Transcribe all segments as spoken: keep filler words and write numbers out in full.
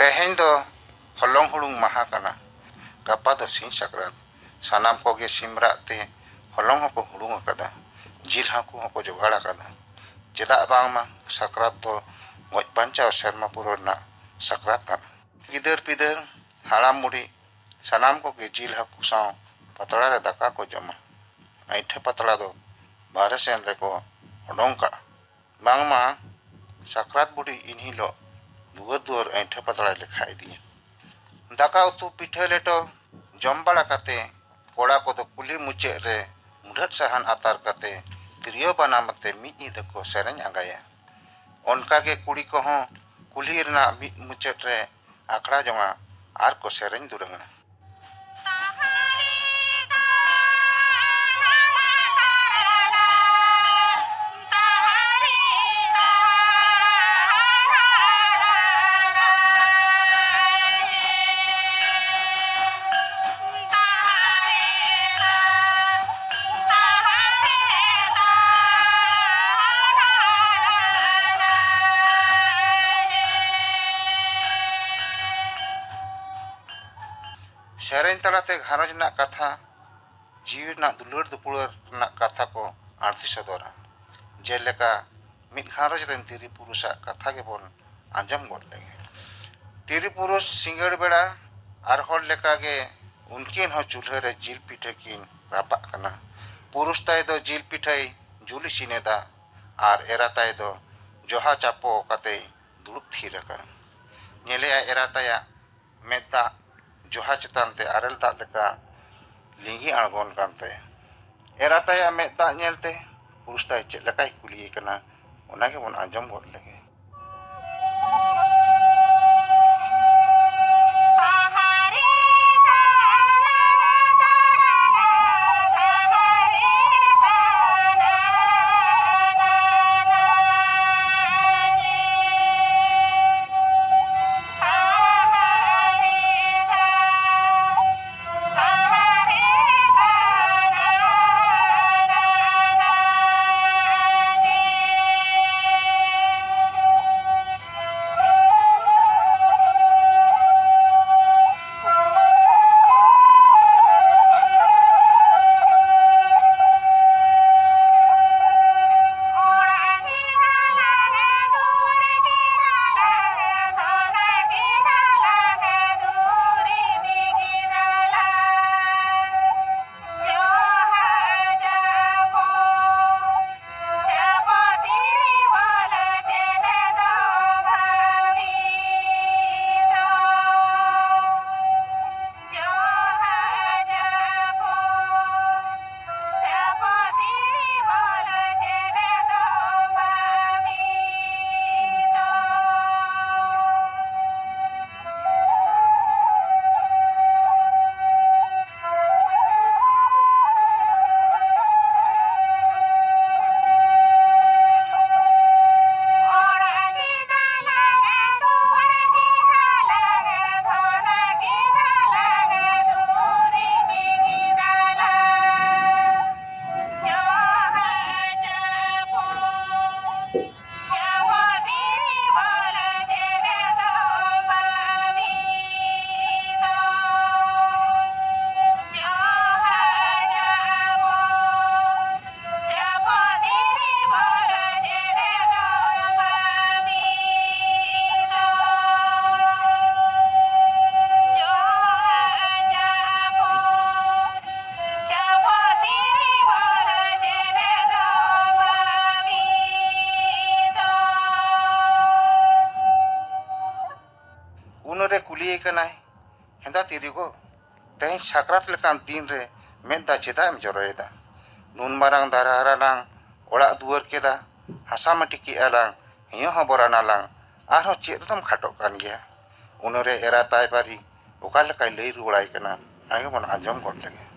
ᱛᱮᱦᱮᱧ ᱫᱚ ᱦᱚᱞᱚᱝ ᱦᱩᱲᱩᱝ ᱢᱟᱦᱟ ᱠᱟᱱᱟ, ᱜᱟᱯᱟ ᱫᱚ ᱥᱤᱧ ᱥᱟᱠᱨᱟᱛ᱾ ᱥᱟᱱᱟᱢ ᱠᱚᱜᱮ ᱥᱤᱢ ᱨᱟᱜ ᱛᱮ ᱦᱚᱞᱚᱝ ᱦᱚᱸᱠᱚ ᱦᱩᱲᱩᱝ ᱟᱠᱟᱫᱟ, ᱡᱤᱞ ᱦᱟᱹᱠᱩ ᱦᱚᱸᱠᱚ ᱡᱚᱜᱟᱲ ᱟᱠᱟᱫᱟ᱾ ᱪᱮᱫᱟᱜ ᱵᱟᱝᱢᱟ ᱥᱟᱠᱨᱟᱛ ᱫᱚ ᱜᱚᱡ ᱵᱟᱧᱪᱟᱣ ᱥᱮᱨᱢᱟ ᱯᱩᱨᱟᱹᱣ ᱨᱮᱱᱟᱜ ᱥᱟᱠᱨᱟᱛ ᱠᱟᱱᱟ᱾ ᱜᱤᱫᱟᱹᱨ ᱯᱤᱫᱟᱹᱨ, ᱦᱟᱲᱟᱢ ᱵᱩᱰᱷᱤ, ᱥᱟᱱᱟᱢ ᱠᱚᱜᱮ ᱡᱤᱞ ᱦᱟᱹᱠᱩ ᱥᱟᱶ ᱯᱟᱛᱲᱟ ᱨᱮ ᱫᱟᱠᱟ ᱠᱚ ᱡᱚᱢᱟ᱾ ᱟᱹᱭᱴᱷᱟᱹ ᱯᱟᱛᱲᱟ ᱫᱚ ᱵᱟᱦᱨᱮ ᱥᱮᱱ ᱨᱮᱠᱚ ᱚᱰᱚᱝ ᱠᱟᱜᱼᱟ᱾ ᱵᱟᱝᱢᱟ ᱥᱟᱠᱨᱟᱛ ᱵᱩᱰᱷᱤ ᱤᱱ ᱦᱤᱞᱳᱜ ᱫᱩᱣᱟᱹᱨ ᱫᱩᱣᱟᱹᱨ ᱟᱹᱭᱴᱷᱟᱹ ᱯᱟᱛᱲᱟᱭ ᱞᱮᱠᱷᱟ ᱤᱫᱤᱭᱟ᱾ ᱫᱟᱠᱟ ᱩᱛᱩ ᱯᱤᱴᱷᱟᱹ ᱞᱮᱴᱚ ᱡᱚᱢ ᱵᱟᱲᱟ ᱠᱟᱛᱮ ᱠᱚᱲᱟ ᱠᱚᱫᱚ ᱠᱩᱞᱦᱤ ᱢᱩᱪᱟᱹᱫ ᱨᱮ ᱢᱩᱰᱷᱟᱹᱫ ᱥᱟᱦᱟᱱ ᱟᱛᱟᱨ ᱠᱟᱛᱮ ᱛᱤᱨᱭᱳ ᱵᱟᱱᱟᱢ ᱟᱛᱮ ᱢᱤᱫ ᱧᱤᱫᱟᱹ ᱠᱚ ᱥᱮᱨᱮᱧ ᱟᱸᱜᱟᱭᱟ᱾ ᱚᱱᱠᱟᱜᱮ ᱠᱩᱲᱤ ᱠᱚᱦᱚᱸ ᱠᱩᱞᱦᱤ ᱨᱮᱱᱟᱜ ᱢᱤᱫ ᱢᱩᱪᱟᱹᱫ ᱨᱮ ᱟᱠᱷᱲᱟ ᱡᱚᱝᱟ ᱟᱨ ᱠᱚ ᱥᱮᱨᱮᱧ ᱫᱩᱨᱟᱹᱝᱟ᱾ ᱥᱮᱨᱮᱧ ᱛᱟᱞᱟᱛᱮ ᱜᱷᱟᱨᱚᱸᱡᱽ ᱨᱮᱱᱟᱜ ᱠᱟᱛᱷᱟ, ᱡᱤᱣᱤ ᱨᱮᱱᱟᱜ ᱫᱩᱞᱟᱹᱲ ᱫᱩᱯᱩᱞᱟᱹᱲ ᱨᱮᱱᱟᱜ ᱠᱟᱛᱷᱟ ᱠᱚ ᱟᱹᱲᱛᱤ ᱥᱚᱫᱚᱨᱟ᱾ ᱡᱮᱞᱮᱠᱟ, ᱢᱤᱫ ᱜᱷᱟᱨᱚᱸᱡᱽ ᱨᱮᱱ ᱛᱤᱨᱤ ᱯᱩᱨᱩᱥᱟᱜ ᱠᱟᱛᱷᱟ ᱜᱮᱵᱚᱱ ᱟᱸᱡᱚᱢ ᱜᱚᱫ ᱞᱮᱜᱮ᱾ ᱛᱤᱨᱤ ᱯᱩᱨᱩᱥ ᱥᱤᱸᱜᱟᱹᱲ ᱵᱮᱲᱟ ᱟᱨ ᱦᱚᱲ ᱞᱮᱠᱟᱜᱮ ᱩᱱᱠᱤᱱ ᱦᱚᱸ ᱪᱩᱞᱦᱟᱹ ᱨᱮ ᱡᱤᱞ ᱯᱤᱴᱷᱟᱹ ᱠᱤᱱ ᱨᱟᱯᱟᱜ ᱠᱟᱱᱟ᱾ ᱯᱩᱨᱩᱥ ᱛᱟᱭ ᱫᱚ ᱡᱤᱞ ᱯᱤᱴᱷᱟᱹᱭ ᱡᱩᱞ ᱤᱥᱤᱱ ᱮᱫᱟ ᱟᱨ ᱮᱨᱟ ᱛᱟᱭ ᱫᱚ ᱡᱚᱦᱟ ᱪᱟᱯᱚ ᱠᱟᱛᱮᱭ ᱫᱩᱲᱩᱵ ᱛᱷᱤᱨ ᱟᱠᱟᱱᱟ᱾ ᱧᱮᱞᱮᱜᱼᱟᱭ ᱮᱨᱟ ᱛᱟᱭᱟᱜ ᱢᱮᱫ ᱫᱟᱜ ᱡᱚᱦᱟ ᱪᱮᱛᱟᱱ ᱛᱮ ᱟᱨᱮᱞ ᱫᱟᱜ ᱞᱮᱠᱟ ᱞᱤᱸᱜᱤ ᱟᱬᱜᱚᱱ ᱠᱟᱱ ᱛᱟᱭᱟ᱾ ᱮᱨᱟ ᱛᱟᱭᱟᱜ ᱢᱮᱫ ᱫᱟᱜ ᱧᱮᱞᱛᱮ ᱯᱩᱨᱩᱥ ᱛᱟᱭ ᱪᱮᱫ ᱞᱮᱠᱟᱭ ᱠᱩᱞᱤᱭᱮ ᱠᱟᱱᱟ, ᱚᱱᱟ ᱜᱮᱵᱚᱱ ᱟᱸᱡᱚᱢ ᱜᱚᱫ ᱞᱮᱜᱮ᱾ ᱨᱮ ᱠᱩᱞᱤᱭᱮ ᱠᱟᱱᱟᱭ, "ᱦᱮᱸᱫᱟ ᱛᱤᱨᱤ ᱜᱚ, ᱛᱮᱦᱮᱧ ᱥᱟᱠᱨᱟᱛ ᱞᱮᱠᱟᱱ ᱫᱤᱱ ᱨᱮ ᱢᱮᱫ ᱫᱟᱜ ᱪᱮᱫᱟᱜ ᱮᱢ ᱡᱚᱨᱚᱭᱮᱫᱟ? ᱱᱩᱱ ᱢᱟᱨᱟᱝ ᱫᱟᱨᱦᱟ ᱨᱮᱞᱟᱝ ᱚᱲᱟᱜ ᱫᱩᱣᱟᱹᱨ ᱠᱮᱫᱟ, ᱦᱟᱥᱟ ᱢᱟᱹᱴᱤ ᱠᱮᱜᱼᱟ ᱞᱟᱝ, ᱦᱮᱸᱭᱚ ᱦᱚᱸ ᱵᱚᱨᱟᱱᱟ ᱞᱟᱝ, ᱟᱨᱦᱚᱸ ᱪᱮᱫ ᱨᱮᱫᱚᱢ ᱠᱷᱟᱴᱚᱜ ᱠᱟᱱ ᱜᱮᱭᱟ?" ᱩᱱᱨᱮ ᱮᱨᱟ ᱛᱟᱭ ᱯᱟᱹᱨᱤ ᱚᱠᱟ ᱞᱮᱠᱟᱭ ᱞᱟᱹᱭ ᱨᱩᱣᱟᱹᱲᱟᱭ ᱠᱟᱱᱟ, ᱚᱱᱟ ᱜᱮᱵᱚᱱ ᱟᱸᱡᱚᱢ ᱜᱚᱫ ᱞᱮᱜᱮ᱾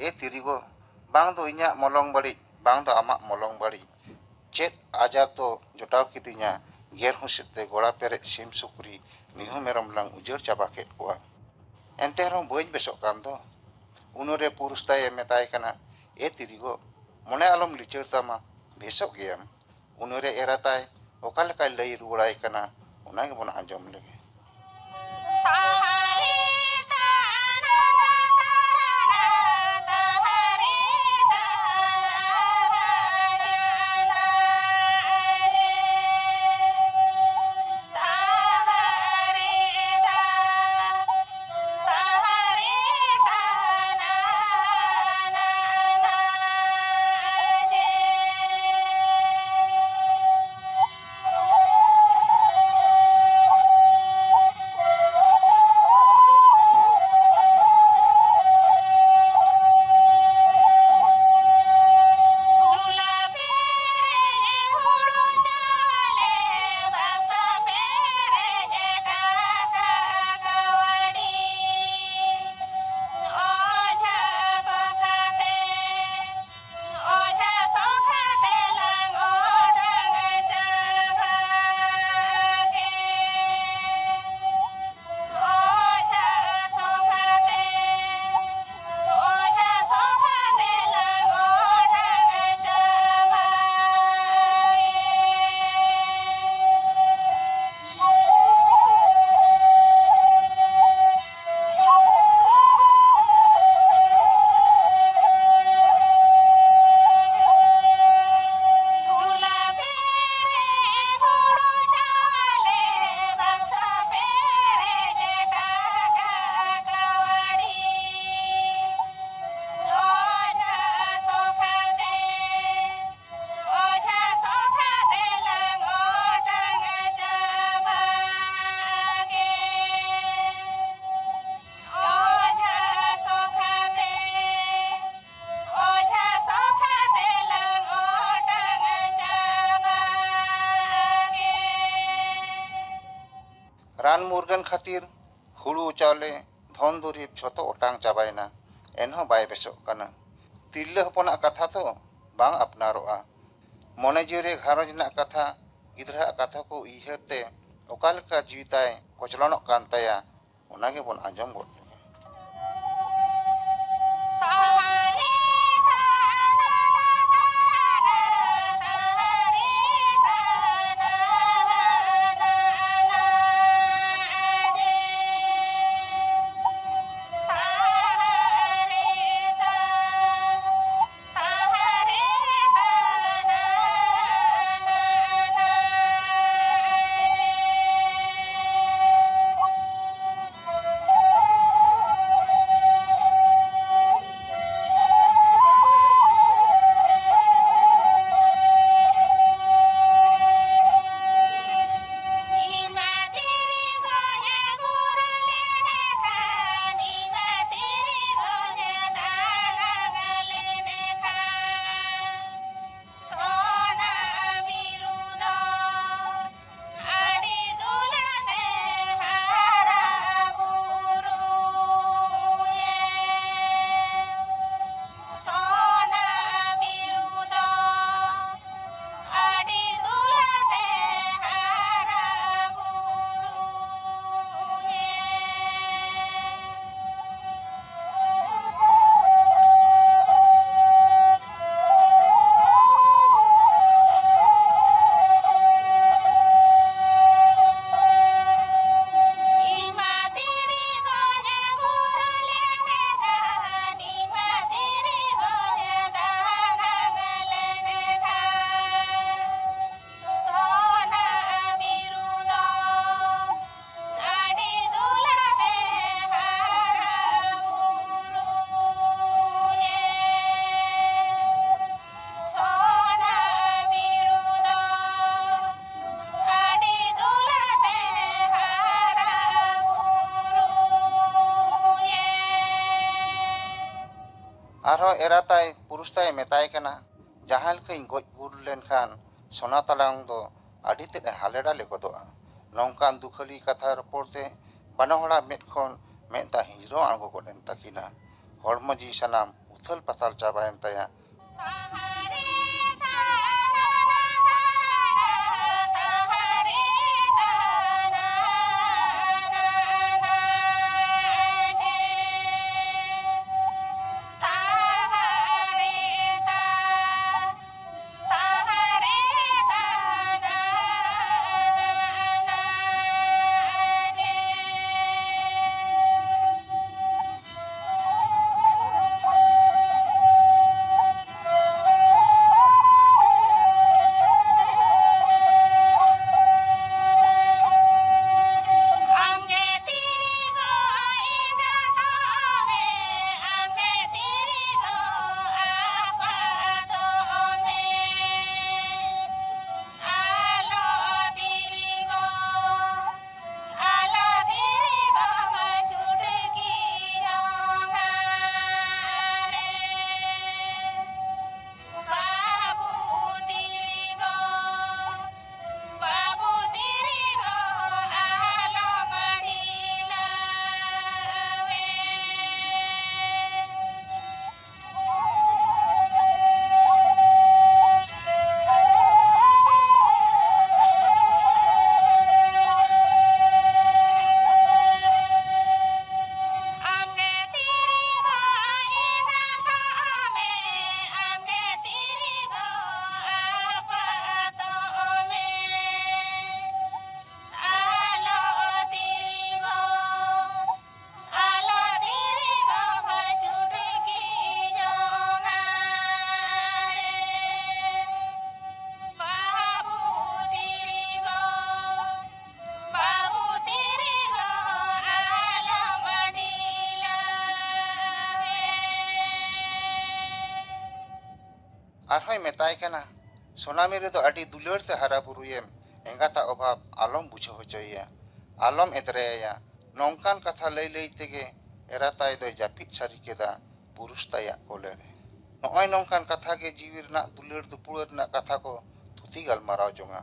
ᱮ ᱛᱤᱨᱤ ᱜᱚ, ᱵᱟᱝ ᱫᱚ ᱤᱧᱟᱹᱜ ᱢᱚᱞᱚᱝ ᱵᱟᱹᱲᱤᱡ, ᱵᱟᱝ ᱫᱚ ᱟᱢᱟᱜ ᱢᱚᱞᱚᱝ ᱵᱟᱹᱲᱤᱡ, ᱪᱮᱫ ᱟᱡᱟᱨ ᱫᱚ ᱡᱚᱴᱟᱣ ᱠᱤᱫᱤᱧᱟ, ᱜᱮᱨ ᱦᱩᱸᱥᱮᱫ ᱛᱮ ᱜᱚᱲᱟ ᱯᱮᱨᱮᱡ ᱥᱤᱢ ᱥᱩᱠᱨᱤ ᱢᱤᱦᱩ ᱢᱮᱨᱚᱢ ᱞᱟᱝ ᱩᱡᱟᱹᱲ ᱪᱟᱵᱟ ᱠᱮᱫ ᱠᱚᱣᱟ᱾ ᱮᱱᱛᱮ ᱨᱮᱦᱚᱸ ᱵᱟᱹᱧ ᱵᱮᱥᱚᱜ ᱠᱟᱱ ᱫᱚ᱾ ᱩᱱᱨᱮ ᱯᱩᱨᱩᱥ ᱛᱟᱭ ᱢᱮᱛᱟᱭ ᱠᱟᱱᱟ, "ᱮ ᱛᱤᱨᱤᱜᱚ, ᱢᱚᱱᱮ ᱟᱞᱚᱢ ᱞᱤᱪᱟᱹᱲ ᱛᱟᱢᱟ, ᱵᱮᱥᱚᱜ ᱜᱮᱭᱟᱢ᱾" ᱩᱱᱨᱮ ᱮᱨᱟ ᱛᱟᱭ ᱚᱠᱟ ᱞᱮᱠᱟᱭ ᱞᱟᱹᱭ ᱨᱩᱣᱟᱹᱲᱟᱭ ᱠᱟᱱᱟ, ᱚᱱᱟ ᱜᱮᱵᱚᱱ ᱟᱸᱡᱚᱢ ᱞᱮᱜᱮ᱾ ᱚᱡᱷᱟ ᱥᱚᱠᱷᱟ ᱛᱮᱞᱟᱝ ᱚᱴᱟᱝ ᱪᱟᱵᱟ ᱠᱮᱫ᱾ ᱚᱡᱷᱟ ᱥᱚᱠᱷᱟ ᱛᱮ, ᱚᱡᱷᱟ ᱥᱚᱠᱷᱟ ᱛᱮᱞᱟᱝ ᱚᱴᱟᱝ ᱪᱟᱵᱟ ᱠᱮᱫ᱾ ᱚᱡᱷᱟ ᱥᱚᱠᱷᱟ ᱛᱮᱞᱟᱝ ᱚᱴᱟᱝ ᱪᱟᱵᱟ ᱠᱮᱫ᱾ ᱚᱡᱷᱟ ᱥᱚᱠᱷᱟ ᱛᱮ, ᱚᱡᱷᱟ ᱥᱚᱠᱷᱟ ᱛᱮᱞᱟᱝ ᱚᱴᱟᱝ ᱪᱟᱵᱟ ᱠᱮᱫ᱾ ᱨᱟᱱ ᱢᱩᱨᱜᱟᱹᱱ ᱠᱷᱟᱹᱛᱤᱨ ᱦᱩᱲᱩ ᱪᱟᱣᱞᱮ, ᱫᱷᱚᱱ ᱫᱩᱨᱤᱵᱽ ᱡᱷᱚᱛᱚ ᱚᱴᱟᱝ ᱪᱟᱵᱟᱭᱮᱱᱟ, ᱮᱱᱦᱚᱸ ᱵᱟᱭ ᱵᱮᱥᱚᱜ ᱠᱟᱱᱟ᱾ ᱛᱤᱨᱞᱟᱹ ᱦᱚᱯᱚᱱᱟᱜ ᱠᱟᱛᱷᱟ ᱫᱚ ᱵᱟᱝ ᱟᱯᱱᱟᱨᱚᱜᱼᱟ᱾ ᱢᱚᱱᱮ ᱡᱤᱣᱤ ᱨᱮ ᱜᱷᱟᱨᱚᱸᱡᱽ ᱨᱮᱱᱟᱜ ᱠᱟᱛᱷᱟ ᱜᱤᱫᱽᱨᱟᱹᱣᱟᱜ ᱠᱟᱛᱷᱟ ᱠᱚ ᱩᱭᱦᱟᱹᱨ ᱛᱮ ᱚᱠᱟ ᱞᱮᱠᱟ ᱡᱤᱣᱤ ᱛᱟᱭ ᱠᱚᱪᱞᱚᱱᱚᱜ ᱠᱟᱱ ᱛᱟᱭᱟ, ᱚᱱᱟ ᱜᱮᱵᱚᱱ ᱟᱸᱡᱚᱢ ᱜᱚᱫ ᱞᱮᱜᱮ᱾ ᱟᱨᱦᱚᱸ ᱮᱨᱟ ᱛᱟᱭ ᱯᱩᱨᱩᱥ ᱛᱟᱭ ᱢᱮᱛᱟᱭ ᱠᱟᱱᱟ, "ᱡᱟᱦᱟᱸ ᱞᱮᱠᱟᱧ ᱜᱚᱡ ᱜᱩᱨ ᱞᱮᱱᱠᱷᱟᱱ ᱥᱚᱱᱟ ᱛᱟᱞᱟᱝ ᱫᱚ ᱟᱹᱰᱤ ᱛᱮᱫ ᱮ ᱦᱟᱞᱮ ᱰᱟᱞᱮ ᱜᱚᱫᱚᱜᱼᱟ᱾" ᱱᱚᱝᱠᱟᱱ ᱫᱩᱠᱷᱟᱹᱞᱤ ᱠᱟᱛᱷᱟ ᱨᱚᱯᱚᱲ ᱛᱮ ᱵᱟᱱᱟ ᱦᱚᱲᱟᱜ ᱢᱮᱫ ᱠᱷᱚᱱ ᱢᱮᱫ ᱫᱟᱜ ᱦᱤᱸᱡᱽᱨᱟᱹᱣ ᱟᱬᱜᱚ ᱜᱚᱫ ᱮᱱ ᱛᱟᱹᱠᱤᱱᱟ᱾ ᱦᱚᱲᱢᱚ ᱡᱤᱣᱤ ᱥᱟᱱᱟᱢ ᱩᱛᱷᱟᱹᱞ ᱯᱟᱛᱟᱞ ᱪᱟᱵᱟᱭᱮᱱ ᱛᱟᱭᱟ᱾ ᱢᱮᱛᱟᱭ ᱠᱟᱱᱟ, "ᱥᱳᱱᱟᱢᱤ ᱨᱮᱫᱚ ᱟᱹᱰᱤ ᱫᱩᱞᱟᱹᱲ ᱛᱮ ᱦᱟᱨᱟ ᱵᱩᱨᱩᱭᱮᱢ, ᱮᱸᱜᱟᱛᱟᱜ ᱚᱵᱷᱟᱵᱽ ᱟᱞᱚᱢ ᱵᱩᱡᱷᱟᱹᱣ ᱦᱚᱪᱚᱭᱮᱭᱟ, ᱟᱞᱚᱢ ᱮᱫᱽᱨᱮᱭᱟᱭᱟ᱾" ᱱᱚᱝᱠᱟᱱ ᱠᱟᱛᱷᱟ ᱞᱟᱹᱭ ᱞᱟᱹᱭ ᱛᱮᱜᱮ ᱮᱨᱟ ᱛᱟᱭ ᱫᱚᱭ ᱡᱟᱹᱯᱤᱫ ᱥᱟᱹᱨᱤ ᱠᱮᱫᱟ ᱯᱩᱨᱩᱥ ᱛᱟᱭᱟᱜ ᱠᱚᱞᱮ ᱨᱮ᱾ ᱱᱚᱜᱼᱚᱭ ᱱᱚᱝᱠᱟᱱ ᱠᱟᱛᱷᱟ ᱜᱮ ᱡᱤᱣᱤ ᱨᱮᱱᱟᱜ ᱫᱩᱞᱟᱹᱲ ᱫᱩᱯᱩᱲᱟᱹ ᱨᱮᱱᱟᱜ ᱠᱟᱛᱷᱟ ᱠᱚ ᱛᱷᱩᱛᱤ ᱜᱟᱞᱢᱟᱨᱟᱣ ᱡᱚᱝᱟ᱾